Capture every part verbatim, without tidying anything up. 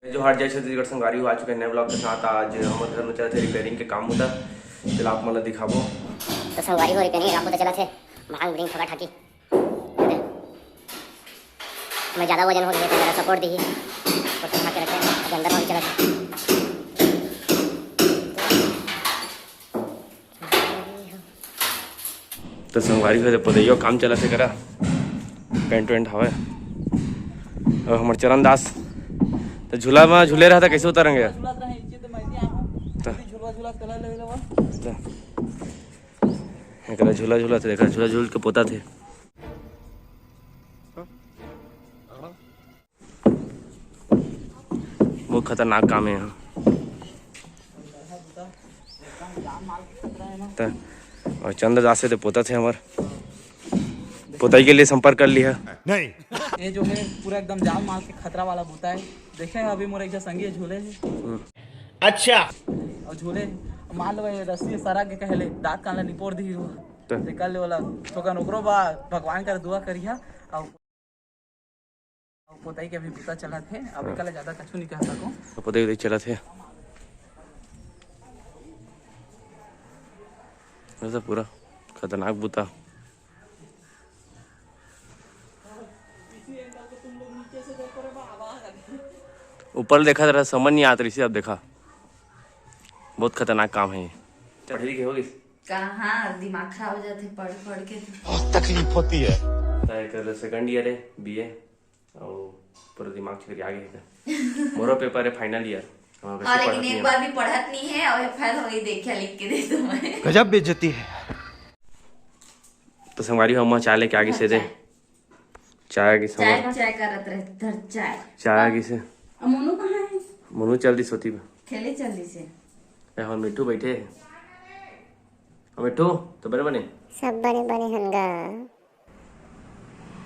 जोहार, जय छत्तीसगढ़ संगवारी हो, आ चुके हैं नए vlog के साथ। आज हमर घर में चलत हे repairing के काम होता, चला आप मन ला दिखाबो। तो संगवारी हो, repairing के काम होता चलत हे, भांग भुड़िंग ठका ठाकी। मैं ज़्यादा वजन हो गया तो मेरा support दी, तो उठा के रखे, अभी अंदर में भी चलत हे। तो संगवारी हो, दे पतइयो काम चलत हे करा, paint वेंट हवे। और हमर चरण दास तो झूला में झूले रहता, कैसे उतरेंगे? झूलत रहे, इज्जत में नहीं आऊँ। तो झूलवा झूला चला ले लेवा। तो एकरा झूला झूला थे, देखा, झूला झूल के पोता थे। बहुत खतरनाक काम है यहाँ। त, और चंद्र दास से तो पोता थे हमार, पोताई के लिए संपर्क कर लिया। नहीं। ये जो है पूरा एकदम जान माल के खतरा वाला बूता है। देखे हैं अभी मोर एक झन संगी झूले है। हम्म। अच्छा। और झूले, मान लो ये रस्सी सरक के कहले दांत कान ला निपोर दी हो। त। ते कर ले वाला, तो कन ओकरो बा भगवान कर दुआ करिया। और पोताई के अभी बूता चलत हे, अभी हाँ। कल ज्यादा कछु नहीं कह सको। तो पोताई उताई चलत हे। वैसे पूरा खतरनाक बूता। ऊपर देखा जरा समझ नहीं आत रही, अब देखा बहुत खतरनाक काम है ये। पढ़ लिखे हो गई? कहाँ, दिमाग खराब हो जाथे पढ़ पढ़ के तो। बहुत तकलीफ होती है। त एकर second year है, B A, और पूरा दिमाग चकरिया गे हे। मोरो paper है final year, हाँ, वैसे हाँ, लेकिन पढ़त एक नहीं बार है। भी पढ़त नहीं है और fail हो गई, देखिया लिख के दे दो मैं। गजब बेइज्जती है। तो संगवारी हो, अम्मा चाय लेके आ गई से दे। चाय। चाय की चाय, समझ। चाय करत रहे, धर चाय। चाय की से। अब मोनू कहाँ है? मोनू चल दी सोती में। खेले चल दी से। ए, हम मिट्ठू बैठे हैं। ओ मिट्ठू, तो बने बने? सब बने बने हन गा।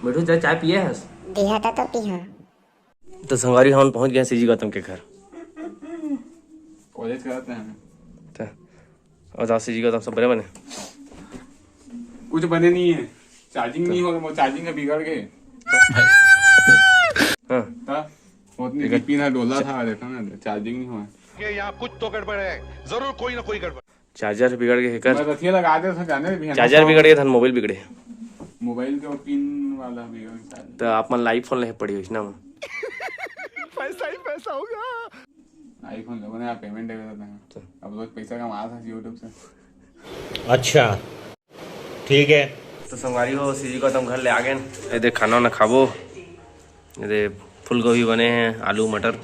मिट्ठू, चाय, चाय पिए हस? दिहा ता तो पीहा। तो संगवारी, हम पहुंच गए सीजी गौतम के घर। कॉलेज करते हैं। तो, और बताओ सीजी गौतम, सब बने बने? कुछ बने नहीं है, चार्जिंग नहीं हो, वो चार्जिंग का बिगड़ गए। हाँ। हाँ, वो अपनी ठीक है। बीपी ना डोला था, देखा ना, चार्जिंग नहीं हुआ। ये यहाँ कुछ तो गड़बड़ है, जरूर कोई ना कोई गड़बड़। चार्जर बिगड़ गए हेकर। मैं रथिया लगा दे, उसमें जाने भी है ना, चार्जर बिगड़ गए था, मोबाइल बिगड़े। मोबाइल के पिन वाला बिगड़ गया चार्जर। तो आप मन ला iPhone ले पड़ी हो ना। पैसा ही पैसा होगा। iPhone लोगों ने आप payment दे देते हैं। चल। अब लोग पैसा कमा था YouTube से। अच्छा, ठीक है। तो संगवारी हो, सीजी गौतम घर ले आ गए। ये देख, खाना वाना खाबो। ये दे, फूलगोभी बने हैं, आलू, मटर,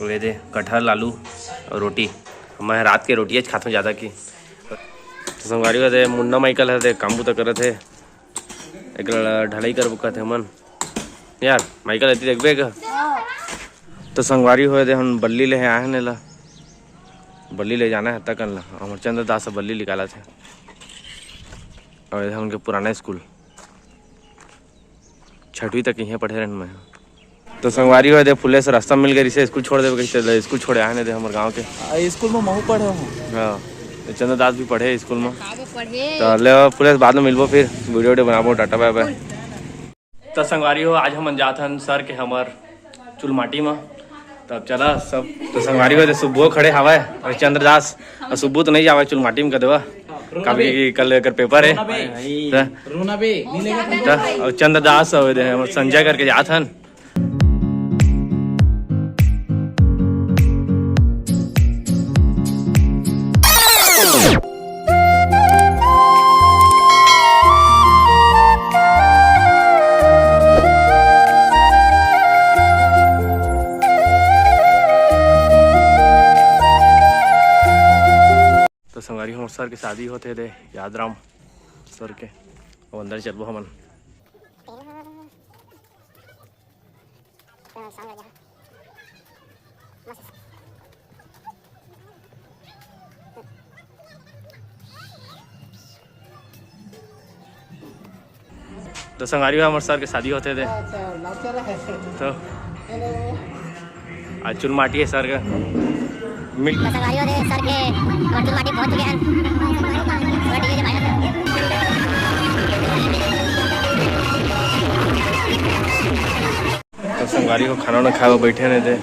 और ये दे, कटहल, आलू और रोटी। मैं रात के रोटियां खाथों ज़्यादा की। तो संगवारी हो, दे, मुन्ना माइकल है, दे, काम बुता करत है। एक ढलाई कर बुका थे मन। यार, माइकल, अति देखबे का? तो संगवारी हो, दे, हम बल्ली ले आए हैं नेला। बल्ली ले जाना है तकन ला। अमरचंद्र दास बल्ली निकाला थे। और ये उनके पुराना स्कूल। छठवीं तक इहें पढ़े रहन मैं। तो संगवारी हो दे, फुलेस रास्ता मिल गए, इसे स्कूल छोड़ देवे कहिते, ले स्कूल छोड़े आने दे हमर गांव के। आ, स्कूल में महू पढ़े हूँ। हाँ, ये चंद्रदास भी पढ़े स्कूल में। तो ले फुलेस, बाद में मिलबो फिर, वीडियो वीडियो बनाबो, टाटा बाय बाय। तो संगवारी हो, आज हमन जात हन सर के हमर चुलमाटी म। तब चला सब। तो संगवारी हो, तो सुब्बो खड़े हवय और चंद्रदास, और सुब्बो तो नहीं जावे चुलमाटी म, कह देवा, काबर कि कल एकर पेपर है। रोना बे। त, रोना बे, नहीं लेगा तुम। त, और चंद्रदास और दे, हमर संजय करके जात हन। तो संगवारी, हमर सर के शादी होथे दे, यादराम सर के। अब अंदर चलबो हमन। तो संगवारी हो, हमर सर के शादी होथे दे। अच्छा, नाच कर रहा है। तो हेलो। आज चुलमाटी है सर का। मिल तो संगवारी हो दे, सर के हमर चुलमाटी पहुंच चुके हैं। थोड़ा DJ भाई। तो संगवारी हो, खाना वाना खाए बर बैठे हन एदे।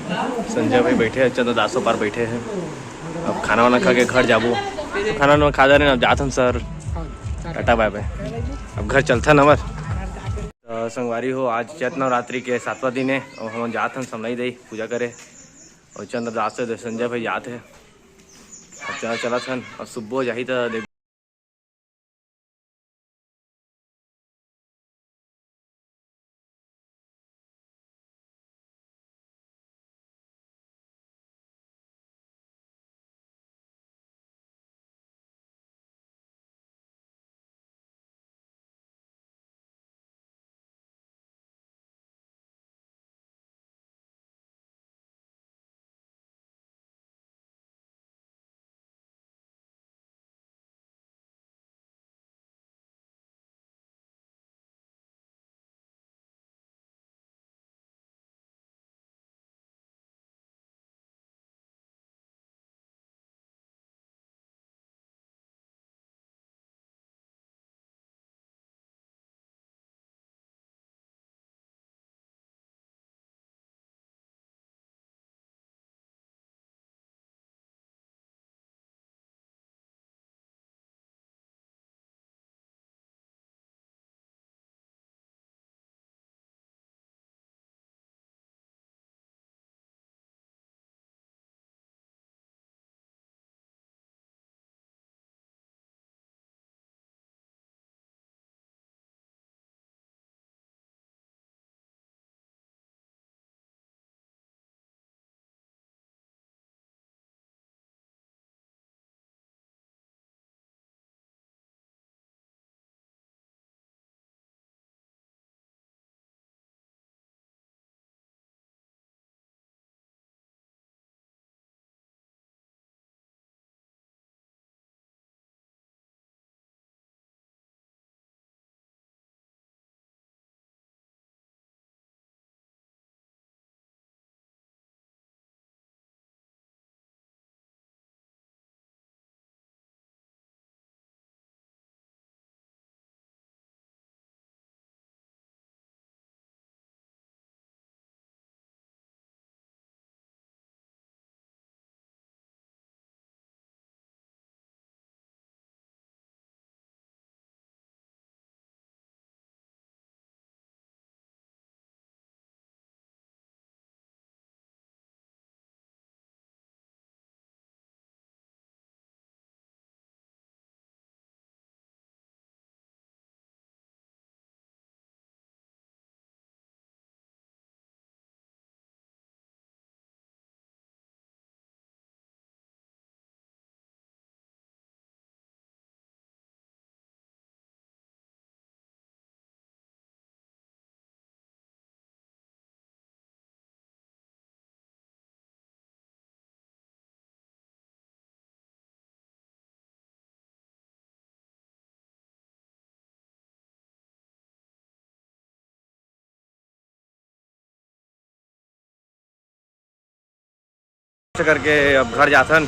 संजय भाई बैठे हे, चंद्रदासो पार बैठे हे। अब खाना वाना खा के घर जाबो। खाना वाना खा डारेन, अब जात हन सर। टाटा बाय बाय। अब घर चलथन हमर। त संगवारी हो, आज चैत नवरात्रि के सातवां दिन हे अउ हमन जात हन समलाई देई पूजा करे। अउ चंद्रदास से संजय भाई जात हे। अब चला, चलत हन। अब सुब्बो जाही त देख। करके अब घर जाथन।